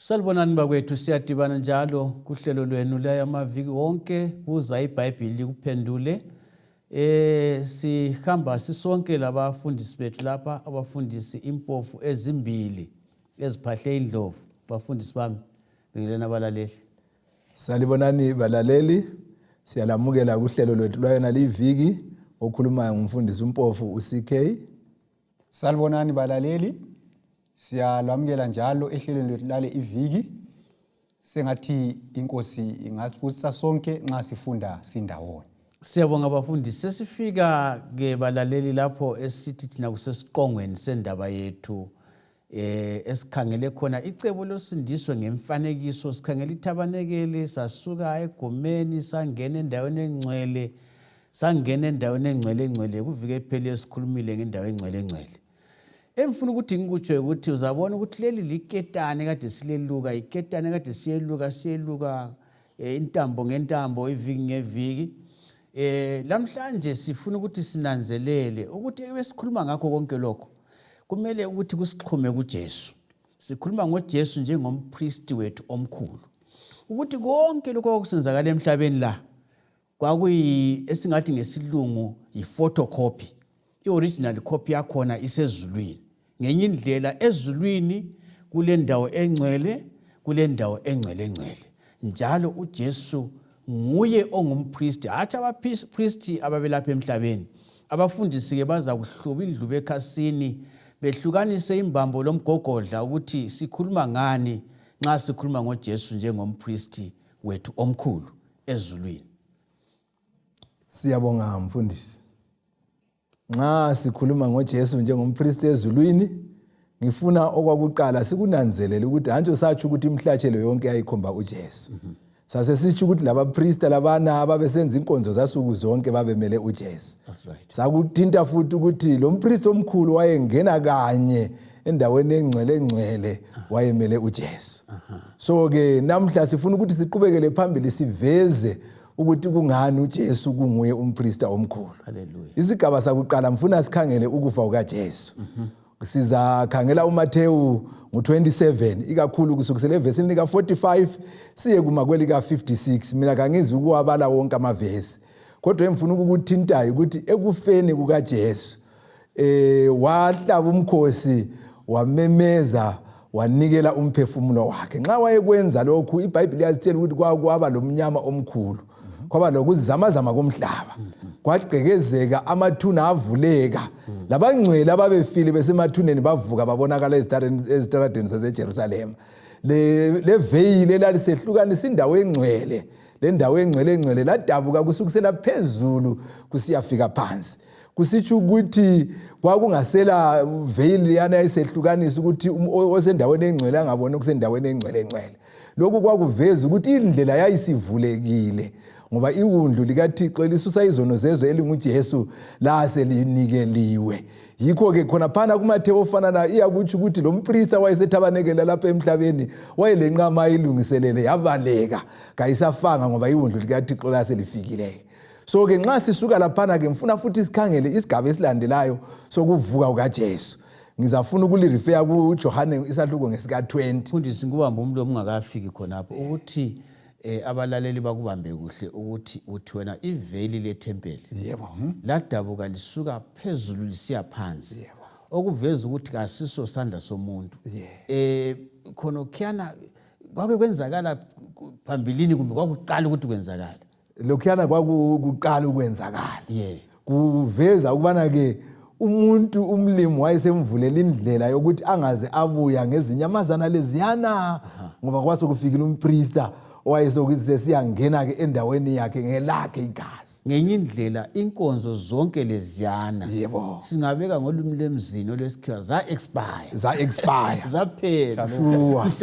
Salibonani bakwethu, siyadibana njalo kuhlelo lwenu la amaviki wonke BuzaIbhayibhili likuphendule. Sihamba sisonke labafundisi bethu lapha, abafundisi impofu ezimbili eziphahle indlovu. Bafundisi bami, bingelena abalaleli. Salibonani balaleli, siyalamukela kuhlelo lwethu lwayona liviki okhuluma ngumfundisi umpofu uCK. Salibonani balaleli, siyalamukela njalo ehlelweni lwethu lale iviki. Sengathi inkosi ingasibusisa sonke nxa sifunda sindawonye. Siyabonga abafundisi, sesifika ke balaleli lapho esithi thina kusesiqongweni sendaba yethu esikhangele khona icebo losindiswe ngemfanekiso. Sikhangele ithabanekeli, sasuka egomeni sangena endaweni engcwele, engcwele kuvike phela esikhulumile ngendawo engcwele. Emfuna ukuthi ngikutsho ukuthi uzabona ukuthi leli liketane kade sileluka, iketane kade siyeluka intambo ngentambo, iviki ngeviki. Lamhlanje sifuna ukuthi sinanzelele ukuthi esikhuluma ngakho konke lokho kumele ukuthi kusixhume kuJesu. Sikhuluma ngoJesu njengompriest wethu omkhulu, ukuthi konke lokho okusenzakala emhlabeni la kwakuyi esingathi ngesilungu yi-photocopy. I-original copy yakhona isezulwini. Ngenye indlela ezulwini kule ndawo engcwele, kule ndawo engcwele. Njalo uJesu nguye ongumpriest, hatshi abapriest ababelapha emhlabeni. Abafundisi ke baza kuhluba indlu ekhasini behlukanise imbambo lomgogodla ukuthi sikhuluma ngani nxa sikhuluma ngoJesu njengompriest wethu omkhulu ezulwini. Siyabonga mfundisi. Nxa sikhuluma ngoJesu njengompriest ezulwini, ngifuna okwakuqala sikunanzelele ukuthi hanjo sathi ukuthi imhlatshelo yonke yayikhomba uJesu. Sase sithi ukuthi laba priest labana ababesenza inkonzo zasuku zonke babemele uJesu. That's right. Sakuthinta futhi ukuthi lo mpriest omkhulu wayengena kanye endaweni engcwele wayemele uJesu. So ke namhla sifuna ukuthi siqhubekele phambili siveze ukuthi kungani uJesu kunguye umpriest omkhulu. Hallelujah. Isigaba sakuqala mfuna sikhangele ukufa kukaJesu. Sizakhangela uMatewu ngo-27 ikakhulu kusukela evesini lika 45 siye kuma kwelika 56. Mina kangizi ukuwabala wonke amavesi, kodwa emfuna ukukuthintayo ukuthi ekufeni kukaJesu wahlaba umkhosi, wamemeza, wanikela umphefumulo wakhe. Nxa wayekwenza lokhu iBhayibheli yasitshela ukuthi kwaba lomnyama omkhulu, kwaba lokuzamazama komhlaba, kwagqekezeka, amathuna avuleka, labangcwele ababefile besemathuneni bavuka babonakala ezitaradeni zaseJerusalema. Le veyili elalisehlukanisa indawo engcwele, le ndawo engcwele ladabuka kusukisela phezulu kusiyafika phansi. Kusitsho ukuthi kwakungasela veyili yana ayisehlukanisa ukuthi osendaweni engcwele angabona okusendaweni engcwele. Lokhu kwakuveza ukuthi indlela yayisivulekile, ngoba iwundlu likaThixo elisusa izono zezwe elinguJesu laselinikeliwe. Yikho ke khona phana kuMatewu ofana na iyakuthi ukuthi lo mpriest wayesethabanekela lapha emhlabeni wayelenqama ayilungiselele yabaleka, kayisafanga ngoba iwundlu likaThixo laselifikile. So ke nxa sisuka laphana ke mfuna futhi sikhangele isigaba esilandelayo sokuvuka kukaJesu. Ngizafuna ukulirefera kuJohane isahluko ngesika 20. Mfundisi ngubamba umlomo ungakafiki khonapho ukuthi abalaleli bakubambe kuhle ukuthi wena iveli lethempeli. Yebo. Ladabuka lisuka phezulu lisiya phansi. Yebo. Okuveza ukuthi kasiso sandla somuntu. Khona khiyana kwake kwenzakala phambilini kumbe kwakuqala ukuthi kwenzakala. Lokhuyana kwakuqala ukwenzakala. Kuveza ukubana ke umuntu umlimi wayesemvulela indlela yokuthi angaze abuya ngezinyamazana leziyana, ngoba kwasekufikile umpriest owayesokuthi siyangena ke endaweni yakhe ngelakhe igazi. Ngenye indlela inkonzo zonke leziyana, yebo, singabeka ngolumi lemzini olwesikhiwa za expire zaphela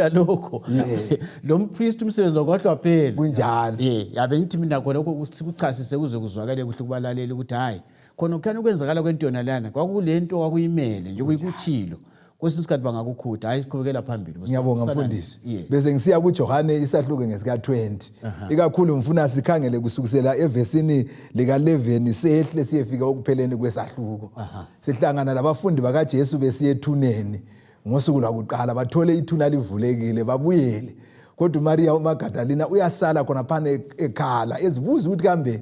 lokho. Lo mpriest umsebenzi wakhe waphela kunjalo. Yabe ngithi mina khona ukuchasise kuze kuzwakale kuhle kubalaleli ukuthi hayi khona kukhanya ukwenzakala kwentona lana kwakulento kwakuyimele nje kuyikuthilo. Kwesinye isikhathi bangakukhutha hayi siqhubekela phambili. Ngiyabonga mfundisi. Bese ngisiya kuJohane isahluko ngesika 20. Ikakhulu mfuna sikhangele kusukisela evesini lika 11 sehle siyefika ukupheleni kwesahluko. Sihlangana labafundi bakaJesu besiyethuneni ngosuku lwakuqala bathole ithuna livulekile babuyele. Kodwa uMaria uMagadalena uyasala khona phana ekhala ezibuza ukuthi kambe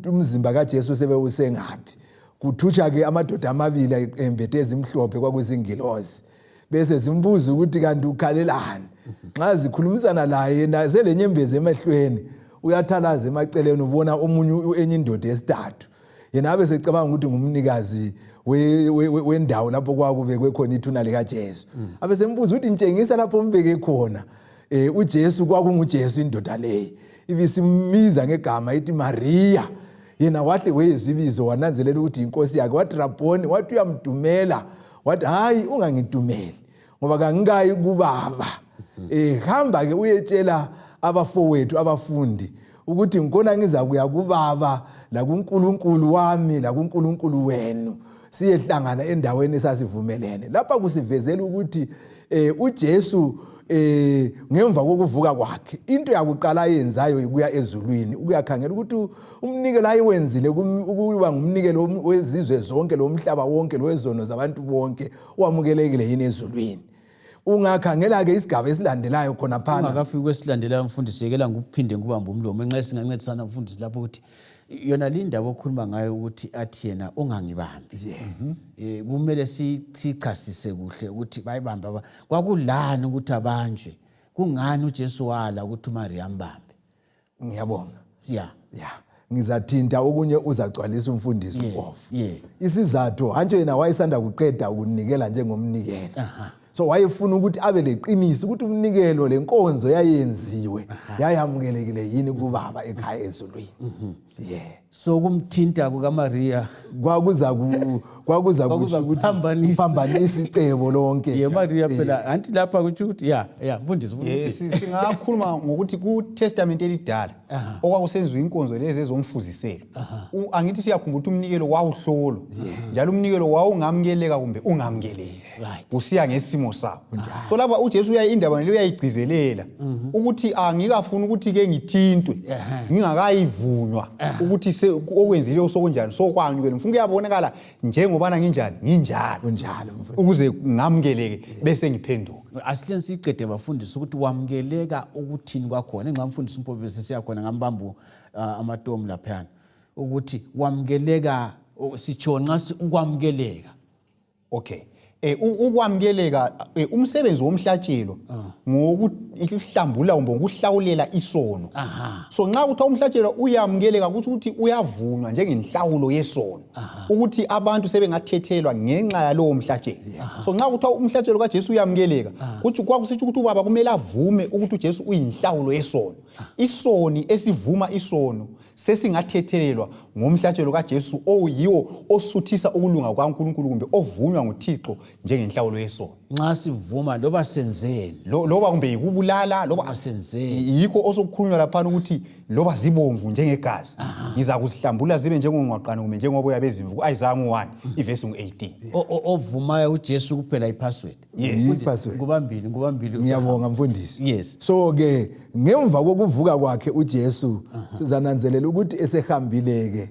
umzimba kaJesu sebewusengaphi. Kuthutsha ke amadoda amabili embethe ezimhlophe kwakuzingilozi. Bese zimbuza ukuthi kanti ukhalelani. Nxa zikhulumisana laye naselenyembezi emehlweni uyathalaza emaceleni ubona omunye enye indoda esithathu. Yena abe secabanga ukuthi ngumnikazi wendawo lapho kwakubekwe khona ithuna likaJesu. Abe sembuza ukuthi ntshengisa lapho umbeke khona. uJesu kwakunguJesu indoda leyo. Ibisimiza ngegama ithi Maria. Yena wahle wezwa ibizo wananzelela ukuthi inkosi yakhe. Wathi Rabboni, wathi uyamdumela. Wathi hayi ungangidumeli ngoba kangikayi kubaba. Hamba ke uyetshela abafowethu abafundi ukuthi ngikona ngizakuya kubaba la kuNkulunkulu wami la kuNkulunkulu wenu. Siyehlangana endaweni esasivumelene. Lapha kusivezela ukuthi uJesu ngemva kokuvuka kwakhe into yakuqala ayenzayo ukuya ezulwini ukuyakhangela ukuthi umnikelo ayewenzile ukuba ngumnikelo wezizwe zonke lomhlaba wonke lowezono zabantu bonke wamukelekile yini ezulwini. Ungakhangela ke isigaba esilandelayo khona phana. Ungakafiki kwesilandelayo mfundisi yekela ngikuphinde ngibambe umlomo enxa singancedisana mfundisi lapho ukuthi yona lindaba okhuluma ngayo ukuthi athi yena ungangibambi. Kumele sichasise kuhle ukuthi bayibamba kwakulani ukuthi abanjwe. Kungani uJesu wala ukuthi uMaria ambambe. Ngiyabonga. Yeah. Ngizathinta okunye uzacwalisa umfundisi uOf. Isizathu hanjwe yena wayesanda kuqeda ukunikela njengomnikelo. So wayefuna ukuthi abe leqiniso ukuthi umnikelo lenkonzo yayenziwe yayamukelekile yini kubaba ekhaya ezulwini. So kumthinta kukaMaria kwakuza ukuphambanisa icebo lonke. Maria phela anti lapha kuthi ukuthi mfundisi singakhuluma ngokuthi ku Testament elidala okwakusenziwa inkonzo lezi ezomfuzisela. Angithi siyakhumbula ukuthi umnikelo wawuhlolo njalo umnikelo wawungamkeleka kumbe ungamkeleki. Kusiya ngesimo sawo. So lapha uJesu indaba le uyayigcizelela ukuthi angikafuni ukuthi ke ngithintwe ngingakayivunywa ukuthi okwenzile osokunjani sokwanyukela ngifuna uyabonakala njengobana nginjalo ukuze ngamukeleke bese ngiphenduka. Asihle siqede bafundisa ukuthi wamukeleka ukuthini kwakhona enxa mfundisi uMpope sesiyakhona ngambambu amatomu laphana ukuthi wamukeleka sitsho nxa ukwamukeleka. Okay. Ukwamukeleka umsebenzi womhlatshelo ngokuhlambula kumbe ukuhlawulela isono. So nxa kuthiwa umhlatshelo uyamukeleka ukuthi uyavunywa njengenhlawulo yesono ukuthi abantu sebengathethelwa ngenxa yalowo mhlatshelo. So nxa kuthiwa umhlatshelo kaJesu uyamukeleka kuthi kwakusithi ukuthi ubaba kumele avume ukuthi uJesu uyinhlawulo yesono. Isoni esivuma isono sesingathethelelwa ngomhlatshelo kaJesu oyiwo osuthisa ukulunga kwaNkulunkulu kumbe ovunywa nguThixo njengenhlawulo yesono. Nxa sivuma loba senzeni loba kumbe ikubulala loba senzeni yikho osokukhulunywa lapha ukuthi loba zibomvu njengegazi ngiza kuzihlambula zibe njengongqwaqane kumbe njengoboya bezimvu kuIsaiah 1 ivesi 18. Ovumayo uJesu kuphela ipassword. Ngubambili. Ngiyabonga mfundisi. Yes. So ke ngemva kokuvuka kwakhe uJesu sizananzelela ukuthi esehambile ke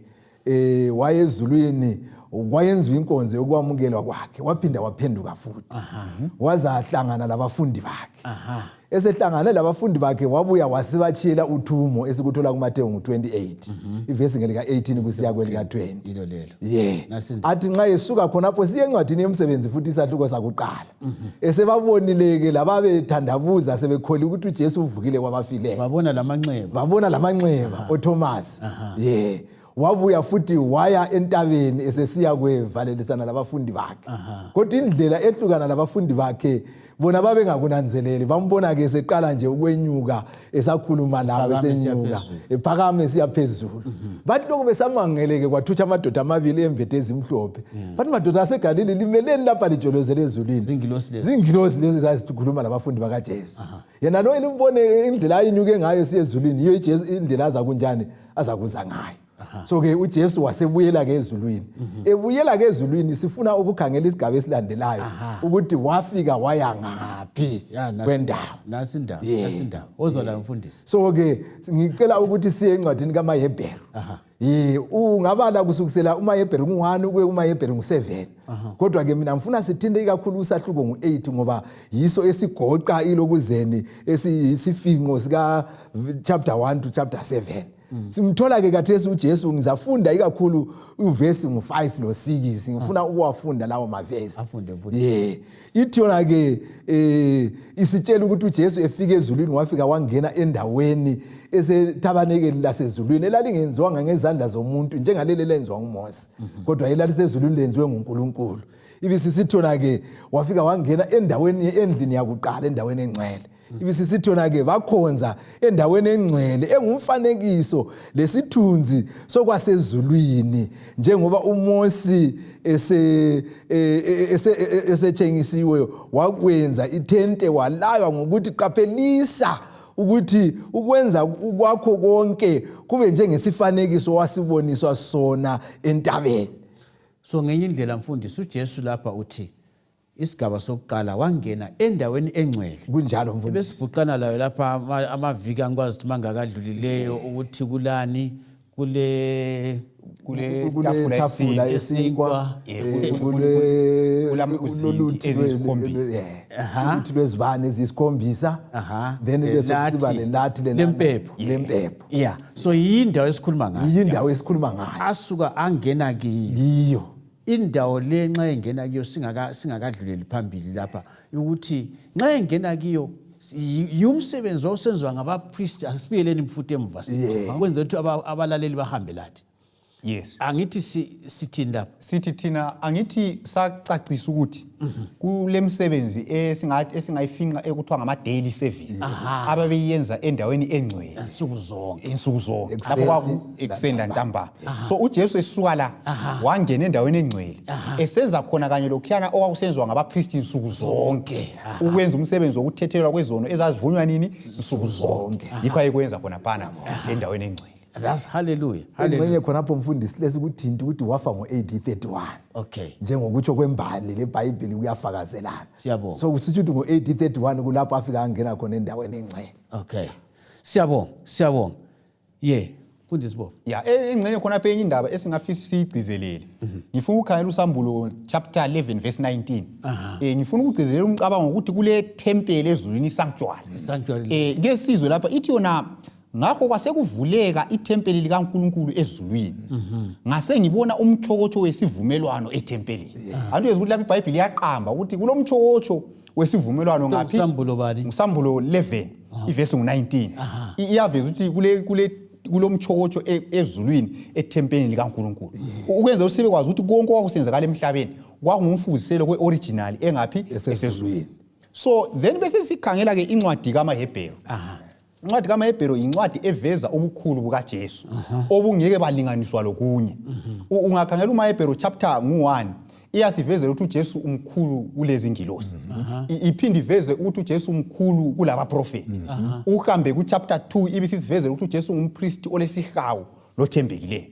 wayezulwini wayenziwa inkonzo yokwamukelwa kwakhe waphinda waphenduka futhi. Wazahlangana labafundi bakhe. Esehlangana labafundi bakhe wabuya wasibachila uthumo esikuthola kuMatewu 28 ivesi ngelika 18 kusiya kwelika 20. Athi nxa esuka khonapho siye encwadini yomsebenzi futhi isahluko sakuqala. Esebabonileke lababethandabuza sebekholi ukuthi uJesu uvukile kwabafileyo. Babona lamanxeba oThomas. Wabuya futhi waya entabeni esesiya kwevalelisana labafundi bakhe. Kodwa indlela ehlukana labafundi bakhe bona babengakunanzeleli bambona ke seqala nje ukwenyuka esakhuluma labo esenyuka ephakame siyaphezulu. Bathi lokho besamangeleke kwathutsha amadoda amabili embethe ezimhlophe. Bathi madoda aseGalili limeleni lapha lijolozele ezulwini. Zingilosi lezi zasikhuluma labafundi bakaJesu. Yena lo elimbone indlela ayinyuke ngayo siyezulwini yiyo iJesu indlela aza kunjani azakuza ngayo. So ke uJesu wasebuyela ke ezulwini. Ebuyela ke ezulwini sifuna ukukhangela isigaba esilandelayo ukuthi wafika waya ngaphi kwendawo. Nasi indawo. Ozola mfundisi. So ke ngicela ukuthi siye encwadini kaMaHebheru. Ungabala kusukisela uMaHebheru 1 kuye kuMaHebheru 7. kodwa ke mina ngifuna sithinte ikakhulu usahluko ngo8 ngoba yiso esigoqa ilokuzeni esiyisifinqo sika chapter 1 to chapter 7. Simthola ke kathesi uJesu ngizafunda ikakhulu uverse ngo5 no6 ngifuna ukuwafunda lawo mavesi. Afunde futhi. Ithi yona ke isitshela ukuthi uJesu efike ezulwini wafika wangena endaweni esethabanekeli lasezulwini elalingenziwanga ngezandla zomuntu njengaleli lenziwa nguMose kodwa elalisezulwini lenziwe nguNkulunkulu. Ibisisithona ke wafika wangena endaweni endlini yakuqala endaweni engcwele. Ibisisithona ke bakhonza endaweni engcwele engumfanekiso lesithunzi sokwasezulwini njengoba uMose esetshengisiwe wakwenza ithente walaywa ngokuthi qaphelisa ukuthi ukwenza kwakho konke kube njengesifanekiso wasiboniswa sona entabeni. So ngenye indlela mfundisi uJesu lapha uthi isigaba sokuqala wangena endaweni engcwele. Kunjalo mfundisi. Besibhuqana layo lapha amaviki angikwazi ukuthi mangakadlulileyo ukuthi kulani kule tafula yesinkwa kuloluthi ezisikhombisa ukuthi lwezibane ezisikhombisa then bese kusiba lelathi lempepho. Yeah, so yindawo esikhuluma ngayo. Asuka angena kiyo indawo le nxa engena kiyo singakadluleli phambili lapha ukuthi nxa engena kiyo yumsebenzi osenziwa ngabapriest. Asibiyeleni mfuthu emva kwenza ukuthi abalaleli bahambe lathi. Yes. Angithi sithini lapha? Sithi thina angithi sacacisa ukuthi kulemsebenzi esingayifinqa ekuthiwa ngama daily service ababeyenza endaweni engcwele insuku zonke lapho kwaku ekuseni ntambama. So uJesu esuka la wangena endaweni engcwele esenza khona kanye lokhuyana okwakusenziwa ngabapriest insuku zonke ukwenza umsebenzi wokuthethelwa kwezono ezazivunywa nini insuku zonke. Yikho ayekwenza khona phana endaweni engcwele. That's hallelujah. Engxenye khonapho mfundisi lesikuthini ukuthi wafa ngo-AD31. Okay. Njengokutsho kwembali leBhayibheli kuyafakazelana. Siyabonga. So kusitsho ukuthi ngo-AD31 kulapho afika angena khona endaweni engcwele. Okay. Siyabonga. Mfundisi Bob. Engxenye khonapho enye indaba esingafisa siyigcizelele. Ngifuna ukukhangela uSambulo chapter 11 verse 19. Ngifuna ukugcizelela umcabango ukuthi kule tempele ezulwini sanctuary. Ke sizwe lapha ithi yona ngakho kwasekuvuleka ithempeli likaNkulunkulu ezulwini. Ngase ngibona umthokotho wesivumelwano ethempelini. Antu ukuthi lapha iBhayibheli yaqamba ukuthi kulomthokotho wesivumelwano ngaphi? Usambulo 11 iverse 19. Iyaveza ukuthi kulomthokotho ezulwini ethempelini likaNkulunkulu. Ukwenza usibe kwazi ukuthi konke okwakusenzakala emhlabeni kwakungumfuziselo kweoriginal engaphi esezulwini. So then bese sikhangela ke incwadi kaMahebheru. Incwadi kaMahebheru incwadi eveza ubukhulu bukaJesu obungeke balinganiswa lokunye. Ungakhangela uMahebheru chapter 1 iyasivezela ukuthi uJesu umkhulu kulezi ngilosi. Iphindi iveze ukuthi uJesu umkhulu kulaba prophet. Uhambe ku chapter 2 ibisisivezela ukuthi uJesu umpriest olesihawu lothembekileyo.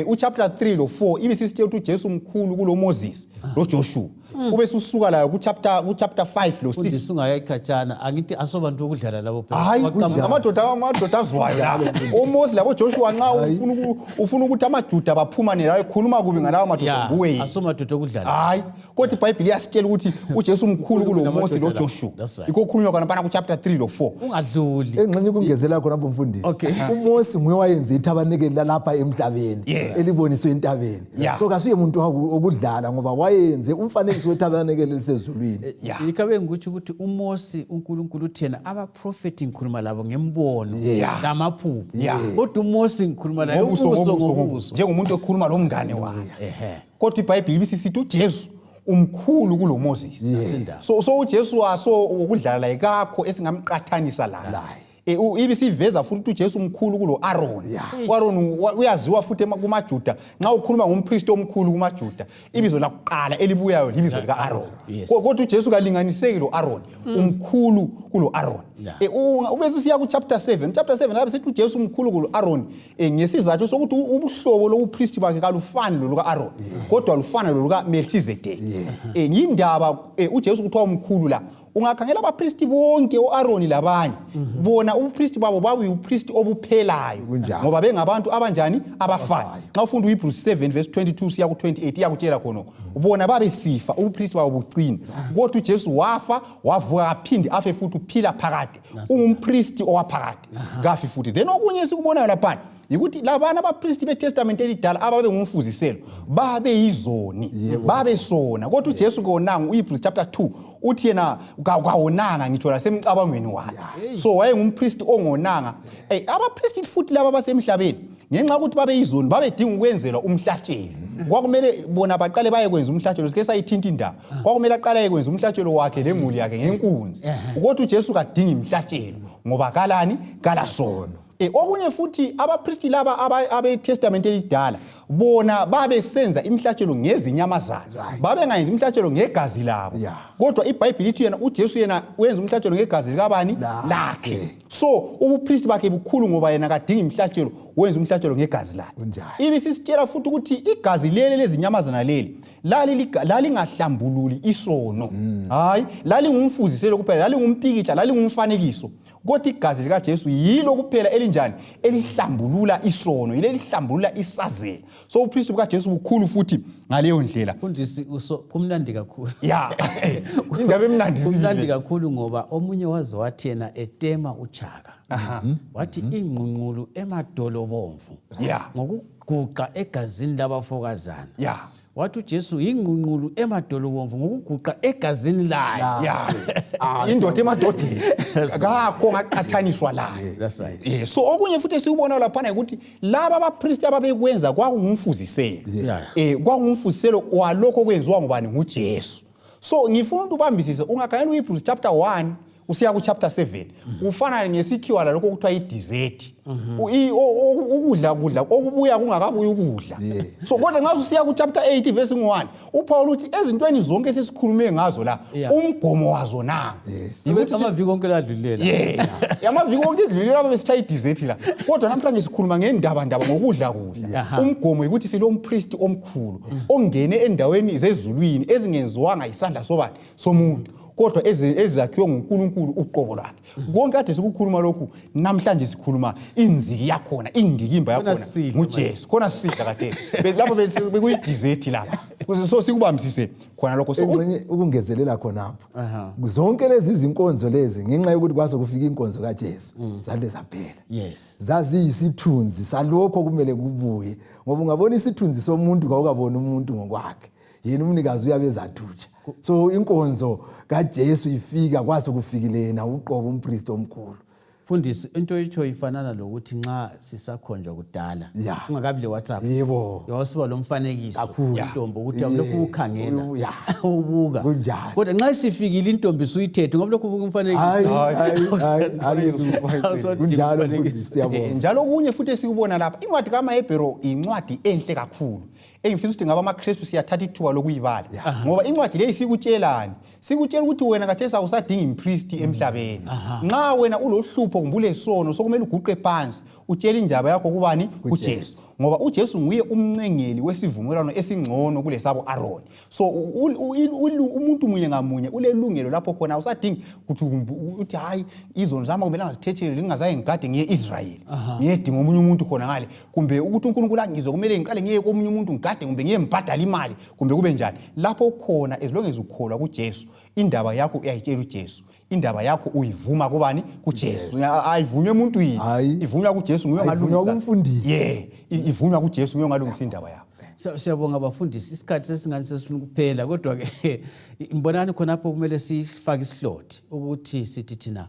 Uchapter 3 lo 4 ibisisitshela ukuthi uJesu umkhulu kulo Moses lo Joshua. Ube susuka la ku chapter 5 lo 6 usungayikhatshana angithi asobantu okudlala labo phela. Hayi amadoda azwayo la oMoses labo Joshua nxa ufuna ukuthi amaJuda baphumane lawo ekhuluma kubi ngalawo madoda kuwe asomadoda okudlala. Hayi kodwa iBhayibheli yasitshela ukuthi uJesu umkhulu kulo Moses lo Joshua. Iko khulunywa kana pana ku chapter 3 lo 4 ungadluli engxenye kungezela khona mfundisi. uMoses nguye wayenza ithabanekeli lapha emhlabeni eliboniswe entabeni. So kasuye umuntu okudlala ngoba wayenze umfanekiso wethabanekeli lisezulwini. Ikabe ngikuthi ukuthi uMose uNkulunkulu uthena abaprofeti ngikhuluma labo ngembono lamaphupho. Kodwa uMose ngikhuluma naye ngobuso njengomuntu okhuluma lomngane wakhe. Kodwa iBhayibheli bisisithi uJesu umkhulu kulo Moses. So uJesu waso ukudlala ikakho esingamqathanisa la. Ibisiveza futhi uJesu umkhulu kulo Aaron. uAaron uyaziwa futhi kumaJuda nxa ukhuluma ngompriest omkhulu kumaJuda ibizo lakuqala elibuyayo libizo lika Aaron. Kodwa uJesu kalinganiseki lo Aaron umkhulu kulo Aaron. Ubese usiya ku chapter 7. Chapter 7 lapho sithi uJesu umkhulu Aaron ngesizathu sokuthi ubuhlobo lobupriest bakhe kalufani loluka Aaron kodwa lufana loluka Melchizedek. Yindaba uJesu kuthiwa umkhulu la. Ungakhangela abapriest bonke uAaron labanye bona ubupriest babo babuyipriest obuphelayo ngoba bengabantu abanjani abafayo. Xa ufunda uHebrews 7 verse 22 siya ku 28 iyakutshela khona ubona babesifa ubupriest babo bucina kodwa uJesu wafa wavuka aphinde afe futhi uphila phakade ungumpriest owaphakade kafi futhi. Then okunye sikubona lapha ukuthi labana abapriest beTestament elidala ababe ngumfuziselo babe yizoni babe sona kodwa uJesu konanga uHebrews chapter 2 uthi yena kawonanga ngitsho lasemcabangweni wakhe. So wayengumpriest ongonanga. Abapriest futhi laba basemhlabeni ngenxa ukuthi babe yizoni babedinga ukwenzelwa umhlatshelo. Kwakumele bona baqale baye kwenza umhlatshelo sike sayithinta indaba. Kwakumele aqale kwenza umhlatshelo wakhe lemuli yakhe ngenkunzi. Kodwa uJesu kadinga imhlatshelo ngoba kalani kala sono. Okunye futhi abapriest laba abeTestament elidala bona babe senza imhlatshelo ngezinyamazana babe ngayenza imhlatshelo ngegazi labo kodwa iBhayibheli lithi yena uJesu yena wenza umhlatshelo ngegazi likabani lakhe. So ubupriest bakhe bukhulu ngoba yena kadinga imhlatshelo wenza umhlatshelo ngegazi lakhe. Ibi sisitshela futhi ukuthi igazi leli lezinyamazana leli lali ngahlambululi isono. Hayi lali ngumfuziselo kuphela lali ngumpikitsha lali ngumfanekiso kodwa igazi lika Jesu yilo kuphela elinjani elihlambulula isono yile lihlambulula isazela. So upriest buka Jesu bukhulu futhi ngaleyo ndlela. Mfundisi kumnandi kakhulu. Indaba emnandi kumnandi kakhulu ngoba omunye waze wathi yena etema uchaka. Wathi ingqungqulu emadolobomvu ngokuguqa egazini labafokazana. Wathi uJesu ingqungqulu emadolobomvu ngokuguqa egazini layo. Indoda emadodeni akakho ngaqhathaniswa layo. That's right. So okunye futhi sikubona lapha ukuthi laba abapriest ababekwenza kwakungumfuziselo. Kwakungumfuziselo walokho kwenziwa ngubani nguJesu. So ngifuna ukuthi ubambisise ungakhangela uHebrews chapter 1 usiya ku chapter 7 ufana ngesikhiwa la lokho kuthiwa idessert. Ukudla okubuya kungakabuyi ukudla. So kodwa nxa usiya ku chapter 8 verse 1 uPaul uthi ezintweni zonke sesikhulume ngazo la umgomo wazo nanga. Ukuthi amaviki onke ladlulela. Amaviki onke ladlulela besitshaya idessert la. Kodwa namhlanje sikhuluma ngendaba ngokudla kudla. Umgomo ukuthi silompriest omkhulu ongene endaweni zezulwini ezingenziwanga isandla sobani somuntu kodwa ezakhiwe nguNkulunkulu uqobo lwakhe. Konke kade sikukhuluma lokhu namhlanje sikhuluma inziki yakhona indikimba yakhona nguJesu khona sidla kade lapho bekuyidessert lapha. So sikubambisise khona lokho so ukungezelela khonapho zonke lezi izinkonzo lezi ngenxa yokuthi kwaze kufika inkonzo kaJesu zadle zaphela. Zaziyisithunzi salokho kumele kubuye ngoba ungabona isithunzi somuntu kawukabona umuntu ngokwakhe yena umnikazi uyabezathutsha. So inkonzo kaJesu ifika kwaze kufikile yena uqobo umpriest omkhulu. Mfundisi into etsho ifanana lokuthi nxa sisakhonjwa kudala ungakabi le WhatsApp yawusiba lo mfanekiso intombi ukuthi lokhu ukhangela ubuka kodwa nxa sifikile intombi suyithethe ngoba lokhu ubuka umfanekiso kunjalo mfundisi siyabona. Njalo kunye futhi esikubona lapha incwadi kaMahebheru incwadi enhle kakhulu engifisa ukuthi ngaba amaKristu siyathatha ithuba lokuyibala ngoba incwadi le isikutshelani sikutshela ukuthi wena kathesa awusadinga impriest emhlabeni. Nxa wena ulohlupho kumbule sono sokumele uguqe phansi utshela indaba yakho kubani kuJesu ngoba uJesu nguye umncengeli wesivumelwano esingcono kulesabo Aaron. So umuntu munye ngamunye ulelungelo lapho khona awusadingi ukuthi hayi izono zami kumele ngazithethelele lingazaye ngigade ngiye Israeli ngiyedinga omunye umuntu khona ngale kumbe ukuthi uNkulunkulu angizwe kumele ngiqale ngiye komunye umuntu ngigade kumbe ngiye mbhadala imali kumbe kube njani lapho khona as long as ukholwa kuJesu indaba yakho uyayitshela uJesu indaba yakho uyivuma kubani kuJesu. Ayivunywe umuntu yini ivunywa kuJesu nguye ongalungisa umfundisi. Ivunywa kuJesu nguye ongalungisa indaba yakho. Siyabonga abafundisi isikhathi sesingani sesifuna kuphela kodwa ke imbonani khonapho kumele sifake isihloti ukuthi sithi thina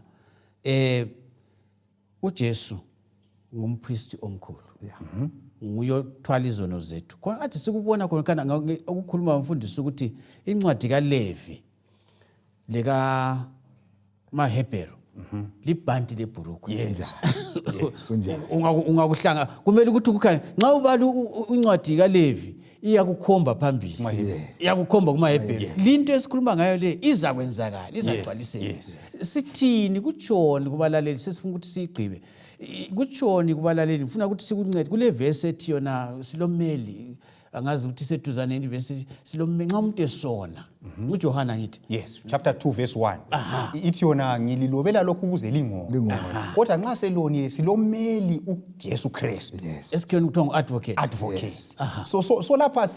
uJesu ngumpriest omkhulu. Nguye othwala izono zethu. Khona athi sikubona khona kana ukukhuluma umfundisi ukuthi incwadi kaLevi leka Mahebheru libhanti lebhurukwe. Kunjalo. Ungakuhlanga kumele ukuthi ukukhanya nxa ubala incwadi kaLevi iyakukhomba phambili. Iyakukhomba kumaHebheru. Linto esikhuluma ngayo le izakwenzakala, izagcwaliseka. Sithini kuJohn kubalaleli sesifuna ukuthi sigqibe. KuJohn kubalaleli ngifuna ukuthi sikuncede kule verse ethi yona silomeli angazi ukuthi seduzane verse silomeli nxa umuntu esona. UJohane ngithi. Yes, chapter 2 verse 1. Ithi yona ngililobela lokhu ukuze lingone. Kodwa nxa selonile silomeli uJesu Kristu. Esikweni kuthiwa advocate. So lapha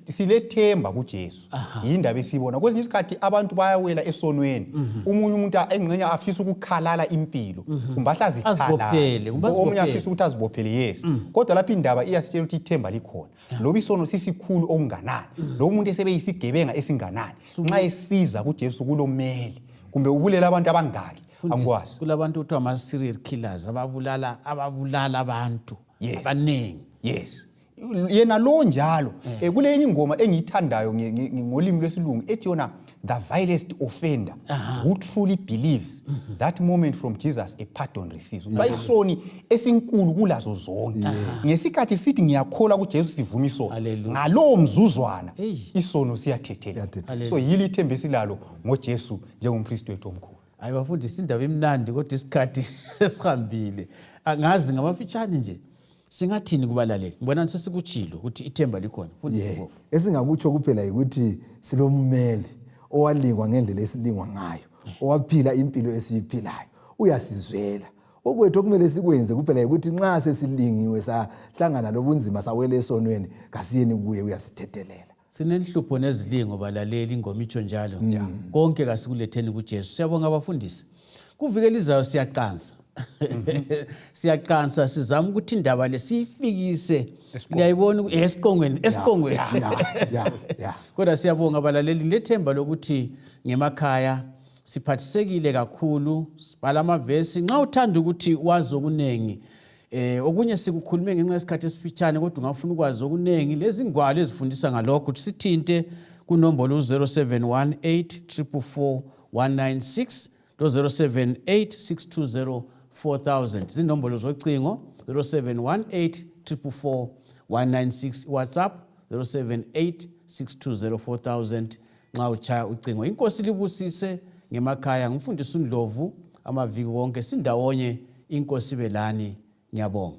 silethemba kuJesu. Yindaba esibona kwezinye isikhathi abantu bayawela esonweni. Umunye umuntu engcenye afisa ukukhalala impilo. Kumbe ahlazikhala. Omunye afisa ukuthi azibophele yes. Kodwa lapha indaba iyasitshela ukuthi ithemba likhona. Loba isono sisikhulu okunganani. Lo muntu esebeyisigebenga esinganani. Nxa esiza kuJesu kulomeli kumbe ubulela abantu abangaki angikwazi. Kulabantu kuthiwa ama serial killers ababulala abantu abanengi. Yes. Yena lo njalo kule enye ingoma engiyithandayo ngolimi lwesilungu ethi yona the vilest offender who truly believes that moment from Jesus a pardon receives. Bayisoni esinkulu kulazo zonke. Ngesikhathi sithi ngiyakholwa kuJesu sivuma isono. Ngalowo mzuzwana isono siyathethela. So yili ithemba esilalo ngoJesu njengompriest wethu omkhulu. Hayi bafundisi indaba emnandi kodwa isikhathi esihambile. Angazi ngamafitshane nje. Singathini kubalaleli? Ngibona sesikuchilo ukuthi ithemba likhona. Fundisi. Esingakutsho kuphela ukuthi silomeli owalingwa ngendlela esilingwa ngayo, owaphila impilo esiyiphilayo, uyasizwela. Okwethu okumele sikwenze kuphela ukuthi nxa sesilingiwe sahlangana lobunzima sawele esonweni, kasiyeni kuye uyasithethelela. Sinenhlupho nezilingo balaleli ingoma itsho njalo. Konke kasikuletheni kuJesu. Siyabonga abafundisi. Kuvikela izayo siyaqansa. Siyaqansa sizama ukuthi indaba lesifikise ngiyayibona esiqongweni. Kodwa siyabonga abalaleli lethemba lokuthi ngemakhaya siphathisekile kakhulu sibhala amavesi nxa uthanda ukuthi wazi okunengi okunye sikukhulume ngenxa yesikhathi esifitshane kodwa ungafuna ukwazi okunengi lezi ngwalo ezifundisa ngalokho ukuthi sithinte kunombolo 0718444196 0786204000 zinombolo zocingo 0718444196 WhatsApp 0786204000 nxa uchaya ucingo. Inkosi libusise ngemakhaya ngimfundisa uNdlovu amaviki wonke sindawonye inkosi belani ngiyabonga.